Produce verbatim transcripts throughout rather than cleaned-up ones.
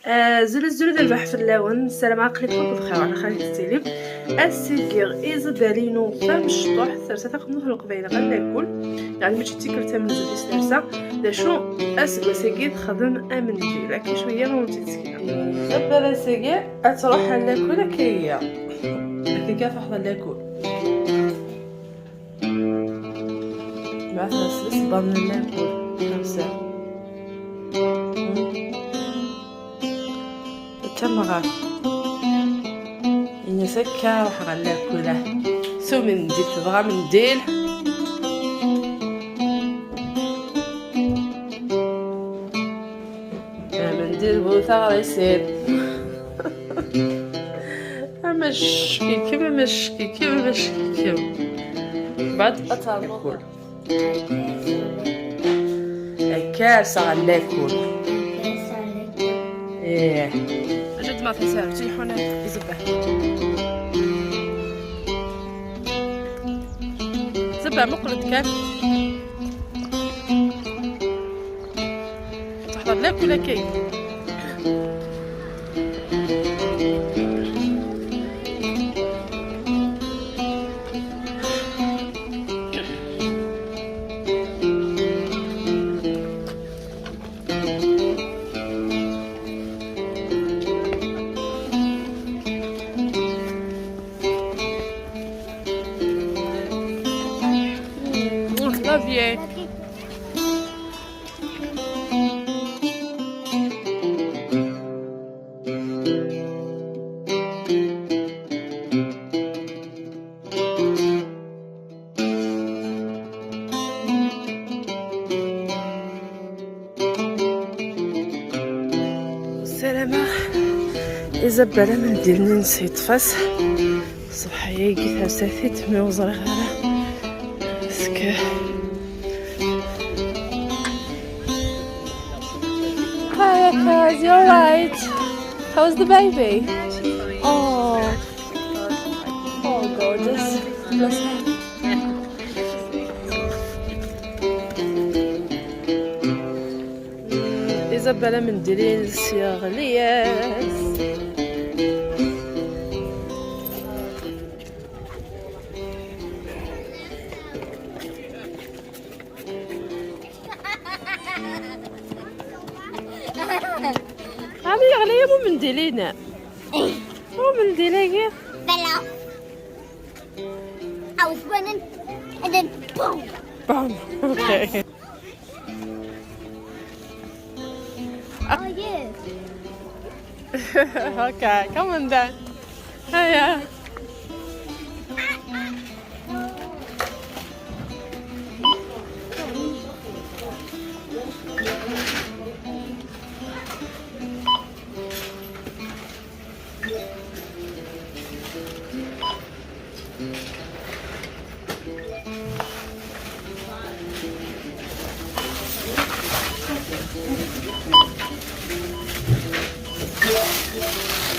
Azul azul d rrbeḥ fell-awen, ssarameɣ aql-iken akk bxir, ɛla xir i tettilim. Ass-agi iẓid alinu tamecṭuḥt, tersa taqendurt n leqbayel ɣer lakul, yeɛni mačči d tikkelt tamenzut i s-tersa. D acu, aseggas-agi texdem amendil, akka cwiya ur tt-id-sekna. Tabbarat-agi ad truḥ ɣer lakul akka iga. Akka truḥ ɣer lakul. Ma tɛeslesban n lakul. Xemsa. Tamɣart. Ini-as akka ruḥ ɣer lakul. Su mendil, tebɣa mendil. Amendil bu teɣrisin. Ama ckikem, ama ckikem, ama ckikem. Bad ad ternuḍ. Akka rseɣ ɣer lakul. Ih. Acu d-ma tensar, telḥuna izebbah. Zebbah, muqel-d kan. Teḥḍer lakul akka. Love you. Ssarameɣ Isabel amendil-nni-ines yeṭṭef-as. Ṣṣbeḥ-agi tersa-t-id mi ur ẓriɣ ara. Est-ce que... Hi, Akaz, you alright? How's the baby? Oh. Oh, gorgeous. Bless her. Isabel amendil-ines yeɣli-as. Ɛni yeɣli-am umendil-inem? Umendil-agi? Bella. I was running and then boom. Boom. Okay. Oh, yeah. Okay, come on then. Hiya.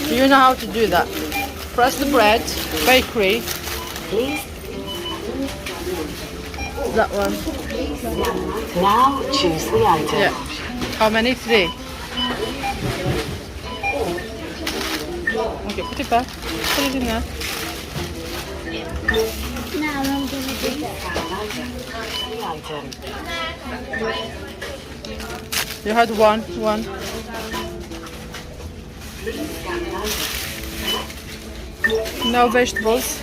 You know how to do that. Press the bread, bakery. Please. That one. Now choose the item. Yeah. How many? Three. Okay, put it back. Put it in there. Now I'm gonna do that. You had one, one. No vegetables.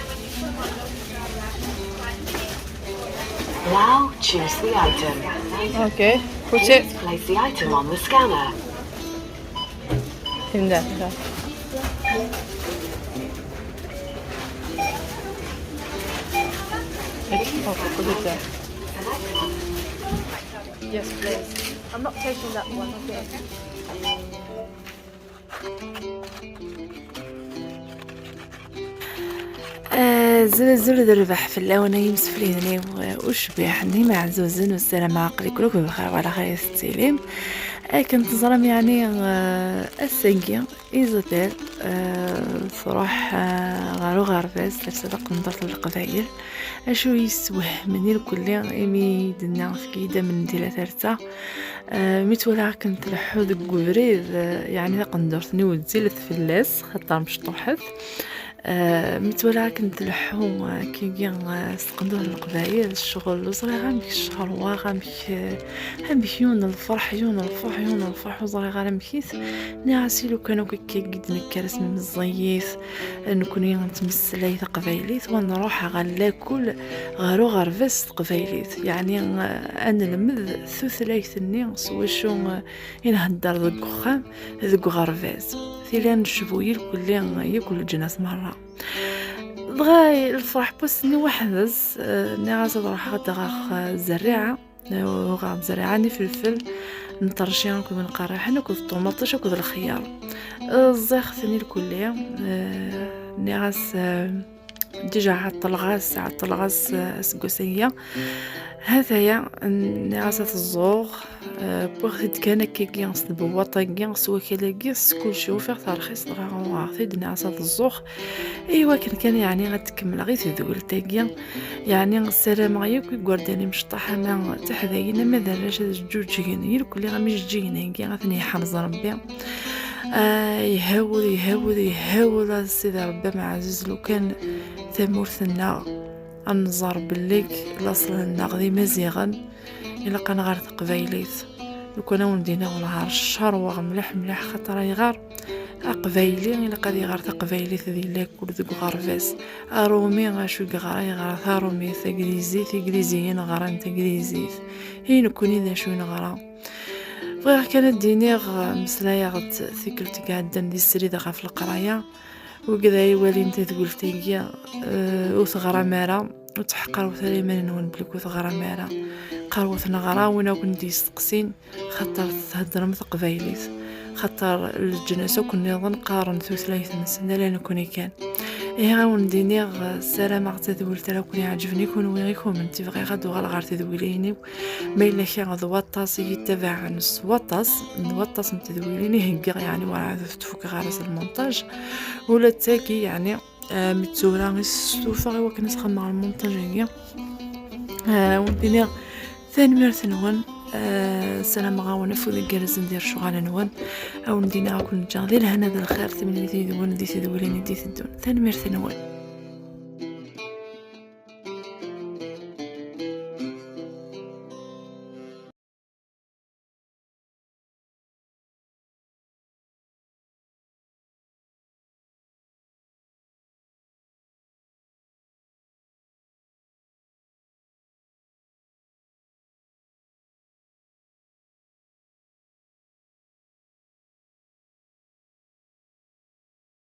Now choose the item. Okay, put it. Please place the item on the scanner. In there, there. It's, oh, put it there. Yes, please. I'm not taking that one, okay. Azul azul d rrbeḥ fell-awen ay imsefliden-iw ucbiḥ n imeɛzuzen, u ssarameɣ aql-iken akk bxir, ɛla xir i tettilim. Akken teẓram, yeɛni, eh, ass-agi Isabel eh, truḥ, eh, ɣer uɣerbaz, tersa taqendurt n Leqbayel. Acu yessewhmen irkelli imi d-tenna tefka-yi-d amendi la tersa. Eh, mi tt-walaɣ akken tleḥḥu deg ubrid, eh, yeɛni taqendurt-nni wezzilet fell-as, xaṭer mecṭuḥet. Eh, mi tt-walaɣ akken tleḥḥu, eh, akkagi, eh, s tqendurt n Leqbayel, ccɣel, ur ẓriɣ amek ccerweɣ, amek, eh, amek yiwen n lferḥ, yiwen n lferḥ, yiwen n lferḥ, ur ẓriɣ ara amek-it. Nniɣ-as, i lukan akk akka i d-nekker asmi meẓẓiyit, eh, nekkni nettmeslay taqbaylit, wa nruḥ ɣer lakul, ɣer uɣerbaz s teqbaylit. Yeɛni, eh, ad nelmed tutlayt-nni s wacu, eh, i nhedder deg uxxam, deg uɣerbaz. Tili ad necbu irkelli yakk leǧnas merra. Dɣa lferḥ n wass-nni weḥd-s, eh, nniɣ-as ad ruḥeɣ ad d-aɣeɣ, eh, zerriɛa, eh, uɣeɣ-d zerriɛa n ifelfel, n terci akked win qerriḥen akked ṭumaṭic akked lxiyar. Eh, ẓẓiɣ-ten irkelli, eh, nniɣ-as, eh, Déjà ɛeṭṭleɣ-as, ɛeṭṭleɣ-as, eh, aseggas-agi. Hataya, nniɣ-as ad t-ẓẓuɣ, eh, wwiɣ-t-id kan akkagi s tbewwaṭ-agi, s wakal-agi, s kulci, ufiɣ-t rxis, dɣa uɣeɣ-t-id, nniɣ-as ad t-ẓẓuɣ. I wakken kan, yeɛni, ad t-kemmleɣ i tedwilt-agi. Yeɛni, ssarameɣ yakk igerdan imecṭaḥ, ama d tiḥdayin, ama d arrac, ad ǧǧuǧgen, irkelli am ijeǧǧigen-agi, ad ten-yeḥrez Rebbi. Ah, iḥawel, iḥawel, iḥawel, a Sidi Rebbi ameɛzuz, lukan tamurt-nneɣ ad nẓer belli laṣel-nneɣ d Imaziɣen, ilaq ad nɣer taqbaylit. Lukan ad wen-d-iniɣ wellah ccerweɣ mliḥ mliḥ, xaṭer ayɣer? Aqbayli ilaq ad iɣer taqbaylit di lakul, deg uɣerbaz. Arumi acu i yeɣra? Yeɣra tarumit, taglizit, igliziyen ɣran taglizit. I nekkni d acu i neɣra? Bɣiɣ kan ad d-iniɣ, eh, meslayeɣ-d tikkelt i iɛeddan di srid ɣef leqraya. Wigad ay iwalin tadwilt-agi, eh, ur teɣram ara, ur ttḥeqqiṛet ara iman-nwen belli ur teɣram ara. Qerwet neɣra, win akk d-yesteqsin, xaṭer theddrem taqbaylit. Xaṭer leǧnas akk nniḍen qqaren tutlayt-nsen, ala nekkni kan. Ihi, ad wen-d-iniɣ, eh, ssarameɣ d tadwilt ara ken-iɛeǧben i kunwi, i kunemti. Bɣiɣ ad d-uɣaleɣ ɣer tedwilin-iw. Ma yella kra d waṭas i yi-ttabaɛen s waṭas, d waṭas n tedwilin i heggiɣ, yeɛni werɛad ur t-fukeɣ ara s lmontaj. Ula d tagi, yeɛni, eh, mi d tura i s-stufaɣ i wakken ad s-xemmeɣ lmontaj-agi. Eh, ad wen-d-iniɣ tanemmirt-nwen. Eh, ssarameɣ-awen afud igerrzen di lecɣal-nwen. Ad wen-d-iniɣ ad ken-ǧǧeɣ di lehna d lxir, timlilit yid-wen di tedwilin i d-iteddun. Tanemmirt-nwen.